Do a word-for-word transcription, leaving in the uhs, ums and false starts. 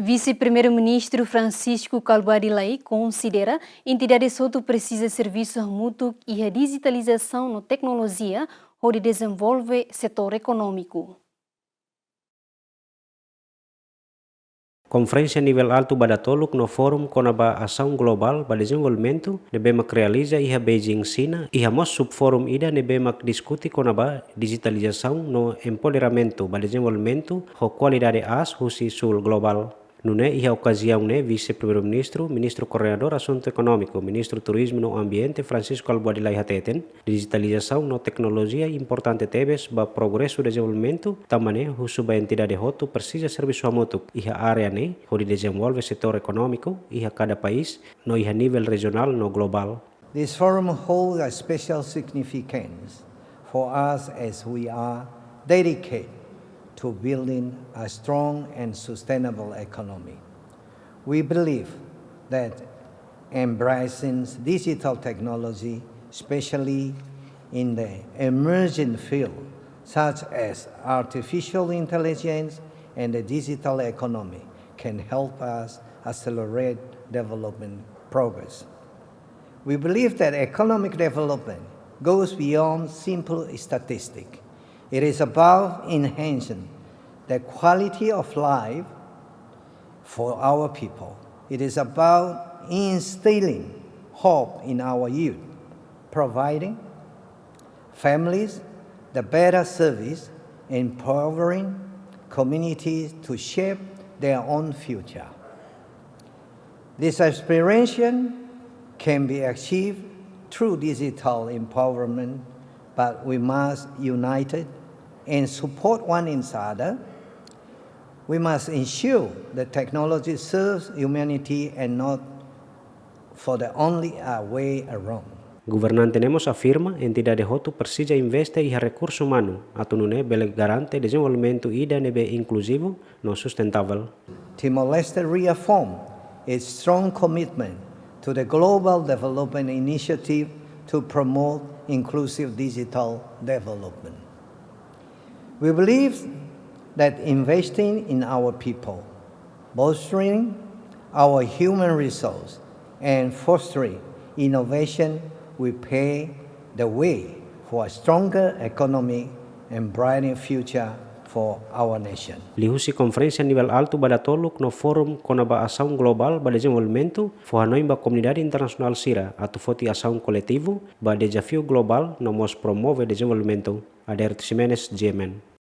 Vise-Primeiru-Ministru Francisco Kalbuadi Lay konsidera entidades hotu presiza servisu hamutuk iha dijitalizasaun no teknolojia hodi dezenvolve setór ekonómiku. Konferénsia nivel altu ba datoluk no Fórum kona-ba asaun globál ba dezenvolvimentu ne'ebé mak realiza iha Beijing, Xina, iha mós subfórum ida ne'ebé mak diskute kona-ba dijitalizasaun no empoderamentu ba dezenvolvimentu ho kualidade aas husi sul globál. Nune'e iha okaziaun ne'e Vise-Primeiru-Ministru, Ministru Koordenadór Asuntu Ekonómiku, Ministru Turizmu no Ambiente Francisco Kalbuadi Lay hateten, dijitalizasaun no teknolojia importante tebes ba progresu dezenvolvimentu, tanba ne'e husu ba entidade hotu presiza servisu hamutuk iha área ne'e hodi dezenvolve setór ekonómiku iha kada país no iha nivel rejionál no globál. This forum holds a special significance for us as we are dedicated to building a strong and sustainable economy. We believe that embracing digital technology, especially in the emerging fields such as artificial intelligence and the digital economy, can help us accelerate development progress. We believe that economic development goes beyond simple statistics. It is about enhancing the quality of life for our people. It is about instilling hope in our youth, providing families the better service, empowering communities to shape their own future. This aspiration can be achieved through digital empowerment, but we must unite it and support one another. We must ensure that technology serves humanity and not for the only, uh, way around. Governante ne'e mós afirma entidade hotu presiza investe iha rekursu umanu, atu nune'e bele garante dezenvolvimentu ida ne'ebé inkluzivu no sustentável. Timor-Leste reaffirm its strong commitment to the Global Development Initiative to promote inclusive digital development. We believe that investing in our people, bolstering our human resource, and fostering innovation will pave the way for a stronger economy and brighter future for our nation. Liuhusi konferénsia nivel altu ba datoluk no Fórum kona-ba asaun globál ba dezenvolvimentu, fó hanoin ba komunidade internasionál sira atu foti asaun koletivu ba dezafiu globál no mós promove dezenvolvimentu. Aderito Ximenes, G M N.